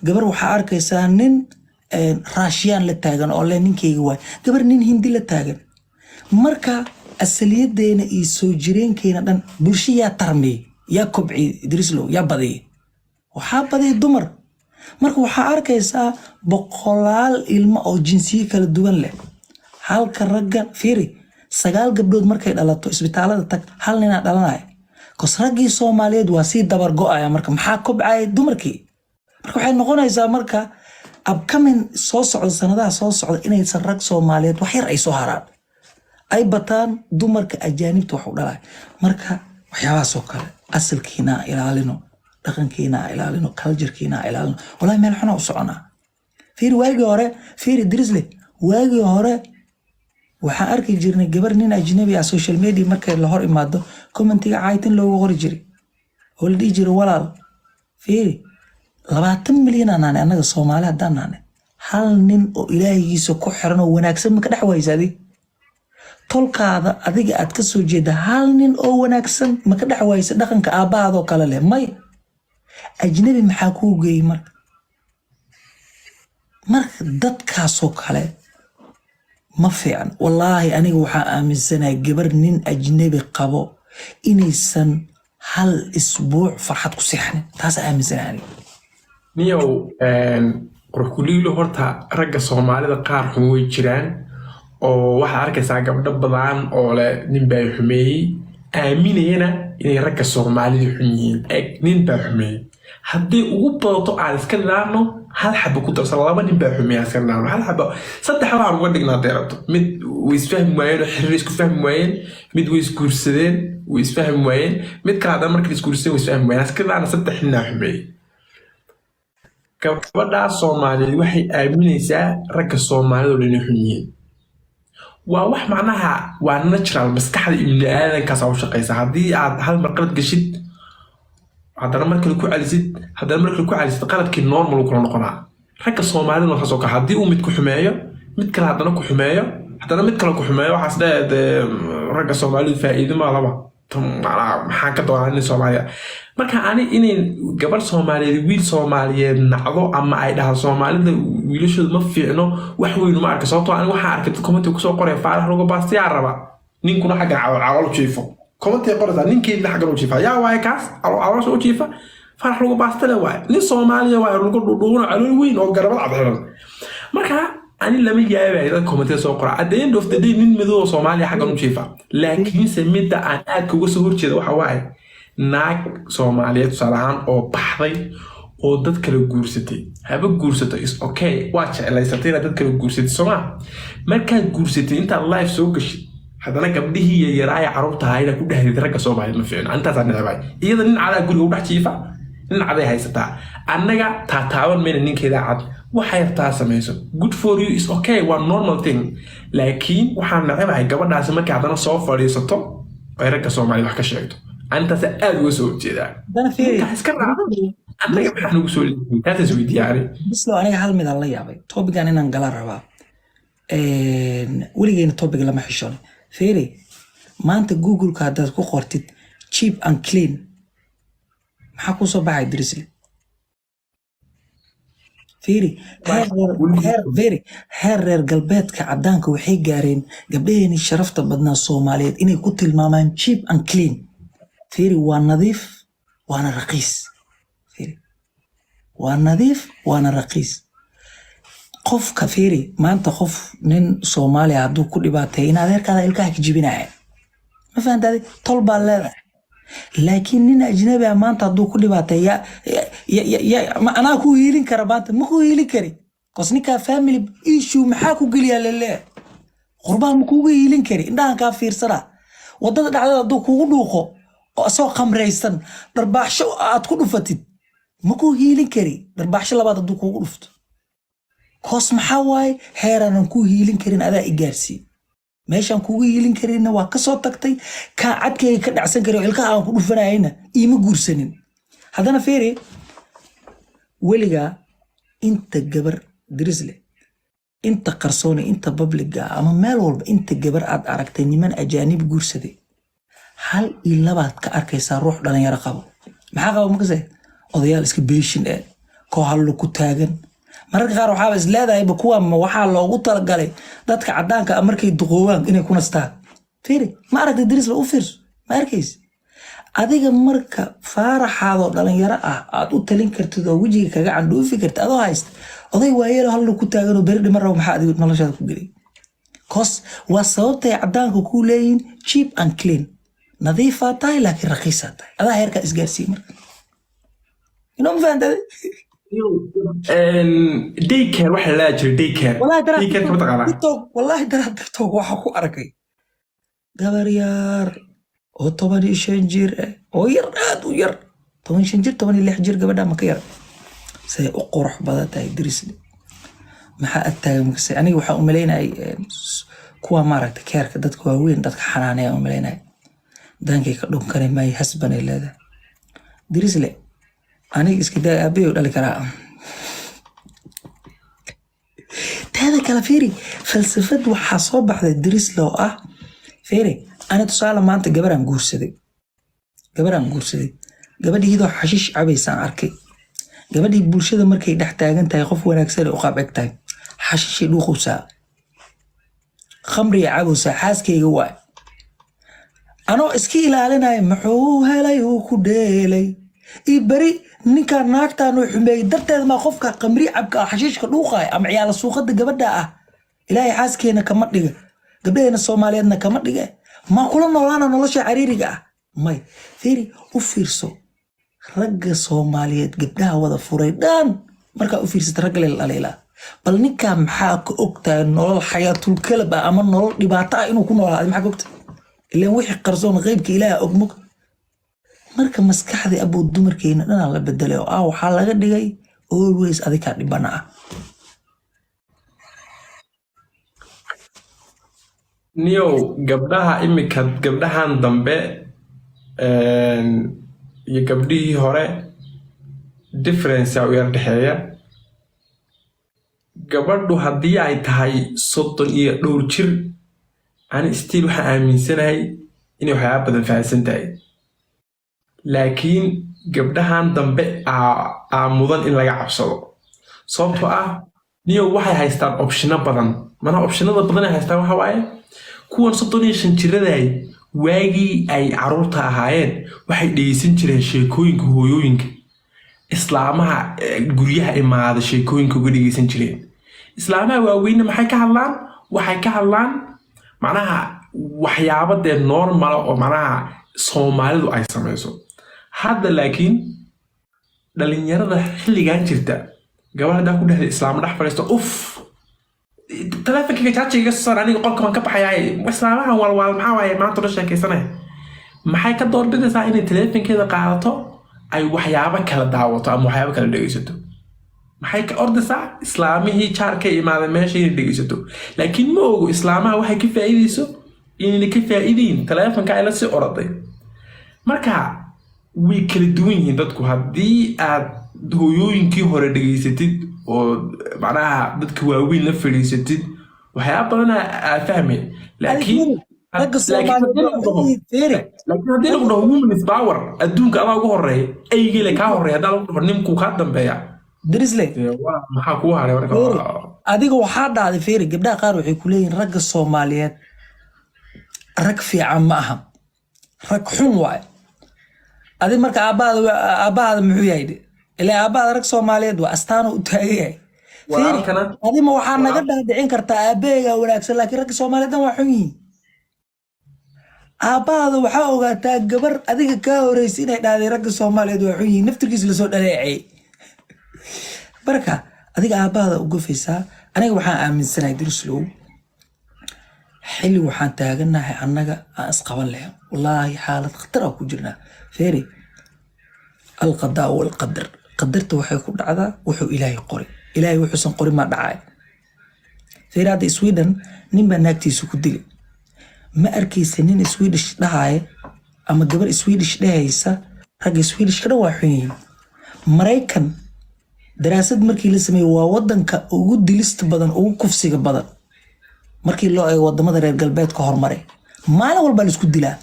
Gabar waxaa arkaysaa nin Russian la taagan oo le ninkeyga waay, gabar nin Hindi la taagan. Marka asaliyadeena iyo soo jireenkeena dhan bulsho yaa tarmiyey, yaa kobciyey, Idrislow, yaa badiyey? Waxaa badiyay dumar. Marka waxaa arkaysaa boqolaal ilmo oo jinsiyo kala duwan leh, halka ragga, fiiri, sagaal gabdhood markay dhalato, isbitaalada tag, hal ninaa dhalanaya. Kos raggii Soomaaliyeed waa sii dabar go-aya. Marka maxaa kobcaya? Dumarkii. Marka waxay noqonaysaa marka upcoming soo socda, sanadaha soo socda, inaysan rag Soomaaliyeed wax yar ay soo haraan, ay bataan dumarka ajaanibta wax u dhalaya. Marka waxyaabahaas oo kale, asalkiina aan ilaalino, dhaqankiina aan ilaalino, culturekiina aan ilaalino. Wallahi meel xunaa u soconaa. Fiiri, waagii hore, fiiri Drisle, waagii hore waxaan arki jirnay gabar nin ajnabi ah social media markay la hor imaado, commentiga caytin loogu qori jiray oo la dhihi jiray walaal. Fiiri, 20 milyan aan nahnay annaga Soomaali. Haddaan nahnay, hal nin oo ilaahigiisa ku xiran oo wanaagsan ma ka dhex waysa? Adig tolkaada adiga aad ka soo jeeda, hal nin oo wanaagsan ma ka dhex waysa, dhaqanka aabbahaadoo kale leh? May. Ajnabi maxaa kuu geeyey? Marka dadkaasoo kale ma fiican. Wallaahi aniga waxaa aaminsanahay gabar nin ajnabi qabo inaysan hal isbuuc farxad ku seexanin. Taasaa aaminsanahay aniga. Niyow, qurux kuliilo, horta ragga Soomaalida qaar xun way jiraan, oo waxaad arkaysaa gabdho badan oo leh nin baa xumeeyey, aaminayana inay ragga Soomaalida xun yihiin. Eg, nin baa xumeeyey haddii ugu badato aan iska nidaamno, hal xaba ku darsan, laba nin baa xumeeyey aan iska nidaamno, hal xaba, saddex waxaan uga dhignaa deerato. Mid way isfahmi waayeen oo xiriir isku fahmi waayeen, mid way isguursadeen, way isfahmi waayeen, mid kale haddana markay isguursadeen way isfahmi waayeen. Iska nidaamna saddex ninaa xumeeyey. Gabadhaa Soomaaliyeed waxay aaminaysaa ragga Soomaalida oo dhan inay xun yihiin. Waa wax macnaha waa natural, maskaxda ibni aadankaas u shaqaysa. Haddii aad hal mar qalad geshid, haddana mar kale ku celisid, haddana mar kale ku celisid, qaladkii normal uu kula noqonaa. Ragga Soomaalida saas oo kale, haddii uu mid ku xumeeyo, mid kale haddana ku xumeeyo, haddana mid kale ku xumeeyo, waxaas dheh dee ragga Soomaalidu faa'iido ma laba. Macnaha maxaan ka doonaa nin Soomaaliya? Marka ani inay gabar Soomaaliyeed wiil Soomaaliyeed nacdo ama ay dhahdo Soomaalida wiilashoodu ma fiicno, wax weyn uma arka. Sababtoo ani waxaan arkay dad commenti kusoo qoraya "Faarax lagu baastiyaa raba", ninkuna xaggan calool calool u jiifo. Commenti qoraysaa, ninkeedina xaggan u jiifa. Yaa waaye kaas calool caloosha u jiifa? Faarax lagu baastale waaye, nin Soomaaliya waaye, lagu dhuudhuubano, calool weyn oo garabad cad xiran. Marka ani lama yaabayo dad commentida soo qora. At the end of the day, nin madow oo Soomaaliya xaggan u jiifa. Laakiinse midda aan aadka uga soo horjeeda waxa waaye naag Soomaaliyeed, tusaale ahaan, oo baxday oo dad kala guursatay. Haba guursato, is okay, waa jeclaysatay inaad dad kala guursatay, sooma? Markaad guursatay, intaad live soo gashid, haddana gabdhihii yaryaraaya carruurta ahaa inaad ku dhahdid ragga Soomaaliyeed ma fiicno, intaasaa necbay. Iyada nin cadaa guriga u dhex jiifa, nin caday haysataa, annaga taataaban mayna. Ninkeeda cad waxay rabtaa samayso, good for you, is okay, waa normal thing. Laakiin waxaan necebahay gabadhaasi markay haddana soo fadhiisato ay ragga Soomaaliyeed wax ka sheegto. Arintaas aad uga soo horjeedaa. Haddana fiiri. Ninkaa iska raaca, annaga maxaa nagu soo leeyihiin? Taas is weydiiya ani. Bislow, aniga hal mid aan la yaabay, topican inaan gala rabaa. Weligeyna topic lama xishoon. Fiiri, maanta Googleka haddaad ku qortid "cheap and clean", maxaa kuu soo baxay, Drisly? Fiiri, heer, fiiri, heer reer galbeedka cadaanka waxay gaareen gabdhaheenii sharafta badnaa Soomaaliyeed inay ku tilmaamaan cheap and clean. Fiiri, waa nadiif waana raqiis. Fiiri, waa nadiif waana raqiis. Qofka, fiiri, maanta qof nin Soomaaliya hadduu ku dhibaateeyo, in adeerkaada ilkaha ka jibinaya, ma fahantaade? Tol baa leedahay. Laakiin nin ajnabi ah maanta hadduu ku dhibaateeyo, ya anaa ku hiilin kara? Maanta ma ku hiilin kari, 'cause ninkaa family issue maxaa ku geliyaa laleeyahay. Qurbaha ma kuuga hiilin kari, indhahan kaa fiirsanaa. Wadada dhexdeeda hadduu kugu dhuuqo oo asagoo khamraysan dharbaaxsho aad ku dhufatid, ma ku hiilin kari. Dharbaaxsho labaad hadduu kugu dhufto, 'cause maxaa waaye? Heeraanan ku hiilin karin adaa i gaarsii. Meeshaan kugu hiilin karinna waa kasoo tagtay. Kaa cadkayga ka dhacsan kari oo ilkaha aan ku dhufanayna iima guursanin. Haddana fiiri, weligaa inta gabar, Dirisle, inta qarsooni, inta publicga ama meel walba, inta gabar aad aragtay niman ajaanib guursaday, hal iyo labaad ka arkaysaa ruux dhalinyaro qabo. Maxaa qabo? Makase odayaal iska beeshin eh. Koo hallo ku taagan. Mararka qaar waxaaba is leedahayba kuwa ma waxaa loogu talagalay dadka caddaanka ah markay duqoobaan inay ku nastaan. Fiiri, ma aragtay Dirisle? U fiirso, ma arkaysa adiga? Marka faaraxaadoo dhalinyaro ah aad u talin kartid oo wejiga kaga candhuufi kartid adoo haysta oday waayeelo hallo ku taagan oo beri dhiman rabo, maxaa adiga noloshaada ku gelay? Cause waa sababtay caddaanka kuu leeyihiin cheap and clean. Nadiifaa tahay laakiin raqiisaa tahay. Adaa heerkaa isgaarsii marka inoo ma fahantaday? Daycare waxa la jiray, daycare. Wallahi daraad Daycare kama taqaanaa? TikTok, wallahi daraad TikTok waxaa ku arkay gabar yar oo 15 jir ah, oo yar, aad u yar, 15 jir, 16 jir, gabadha ma ka yar. Say u qurux badan tahay, Dirisle. Maxaa ag taagan makase? Aniga waxaa u malaynayay kuwa maaragta keerka dadka waaweyn, dadka xanaaneya u malaynaya. Daankay ka dhunkanay, my husband ay leedahay. Dirisle, aniga iska daa, aabbahay u dhali karaa. Teeda kale, fiiri, falsafad waxaa soo baxday, Dirisle, oo ah, fiiri, ani tusaale maanta gabaraan guursaday, gabaraan guursaday, gabadhii iyadoo xashiish cabaysaan arkay. Gabadhii bulshada markay dhex taagan tahay qof wanaagsan ay u qaab eg tahay. Xashiishay dhuuqowsaa, khamriga cabowsaa, xaaskayga waay. Anoo iska ilaalinaya muxuu helay uu ku dheelay iyo beri ninkaan naagtaan uu xumeeyey darteed maa qofka khamri cabka ah, xashiishka dhuuqaya ama ciyaala suuqada gabadha ah, Ilaahay xaaskeena kama dhiga, gabdhaheena Soomaaliyeedna kama dhiga, maa kula noolaana nolosha cariiriga ah? May. Fiiri, u fiirso, ragga Soomaaliyeed gabdhaha wada furay dhan markaa u fiirsata, ragga leel dhaliilaa. Bal ninkaa maxaa ka ogtahay nolol xayaatul kalab ah ama nolol dhibaato ah inuu ku noolaaday? Maxaa ka ogtahay? Ilaan wixii qarsoon qeybka Ilaaha og mog. Marka maskaxdii abuu dumarkeena dhanaa la bedelay oo ah waxaa laga dhigay always adikaa dhibana ah. Niyow, gabdhaha imika, gabdhahan dambe iyo gabdhihii hore difference u yar dhexeeya. Gabadhu haddii ay tahay 30 iyo dhowr jir, ani still waxaan aaminsanahay inay waxyaaba badan fahansan tahay, laakiin gabdhahan dambe aa mudan in laga cabsado, sababtoo ah, niyow, waxay haystaan optiono badan. Manaa optionada badan ay haystaan waxa waaye, kuwan 35 jiraday waagii ay caruurta ahaayeen waxay dhegeysan jireen sheekooyinka hooyooyinka, islaamaha guryaha imaada sheekooyinka uga dhegeysan jireen. Islaamaha waaweynna maxay ka hadlaan? Waxay ka hadlaan macnaha waxyaabo dee normala oo macnaha Soomaalidu ay samayso hadda. Laakiin dhalinyarada xilligan jirta, gabadh haddaa ku dhehda islaamo dhex fadhiisto, "Uf, taleefonkayga jaajiga iga soo saar, aniga qolka waan ka baxayaa, islaamahan walwaal maxaa waaye maanta dhan sheekaysanaya," maxay ka doorbidaysaa? Inay taleefonkeeda qaadato, ay waxyaabo kala daawato ama waxyaabo kala dhegeysato. Maxay ka ordaysaa? Islaamihii jaarka imaadeen meesha inay dhegeysato. Laakiin ma ogo islaamaha waxay ka faa'iideyso inayna ka faa'iideyn taleefonka ay la sii oroday. Marka way kala duwan yihiin dadku. Haddii aad hooyooyinkii hore dhegeysatid oo macnaha dadka waaweyn la fadhiisatid, waxyaaba badan aa fahmay. Laakiin ragga laakiin haddii lagu dhaho Soomaaliyeed, fiiri, laakiin haddii lagu dhaho woman is power, adduunka adaa ugu horeeya, eygele kaa horeeya, haddaa lagu dhaho ninkuu kaa dambeeya, Drisle, dee waa maxaa kuu haray marka? Fiiri, adiga waxaa dhahday, fiiri, gabdhaha qaar waxay ku leeyihiin ragga Soomaaliyeed rag fiican ma aha, rag xun waaye. Adi marka aabbahaada muxuu yahay? Ilaa aabbahaada rag Soomaaliyeed waa astaano u taagan yahay. Fiiri, Walaalkana adima waxaa naga dhaadhicin kartaa aabaheygaa wanaagsan, laakiin ragga Soomaaliyeed dhan waa xun yihiin. Aabbahaada waxaa ogaataa gabar adiga kaa horeysa inay dhahday ragga Soomaaliyeed waa xun yihiin, naftirkiisa lasoo dhaleeceeyey. Marka adiga aabbahaada u gafaysaa. Aniga waxaan aaminsanahay, Dirislow, xilli waxaan taaganahay annaga aan isqaban lahayn. Wallaahi xaalad khatar ah ku jirnaa. Feeri, alqadaa walqadar, qadarta waxay ku dhacdaa wuxuu Ilaahay qoray. Ilaahay wuxuusan qorin maa dhacay. Feeri, hadda Sweden nin baa naagtiisa ku dilay. Ma arkaysa nin Swedish dhahaya ama gabar Swedish dhahaysa ragga Swedishka dhan waa xun yihiin? Maraykan daraasad markii la sameeyey, waa wadanka ugu dilista badan, ugu kufsiga badan markii loo eego wadamada reer galbeedka horumaray. Maalin walbaa laisku dilaa.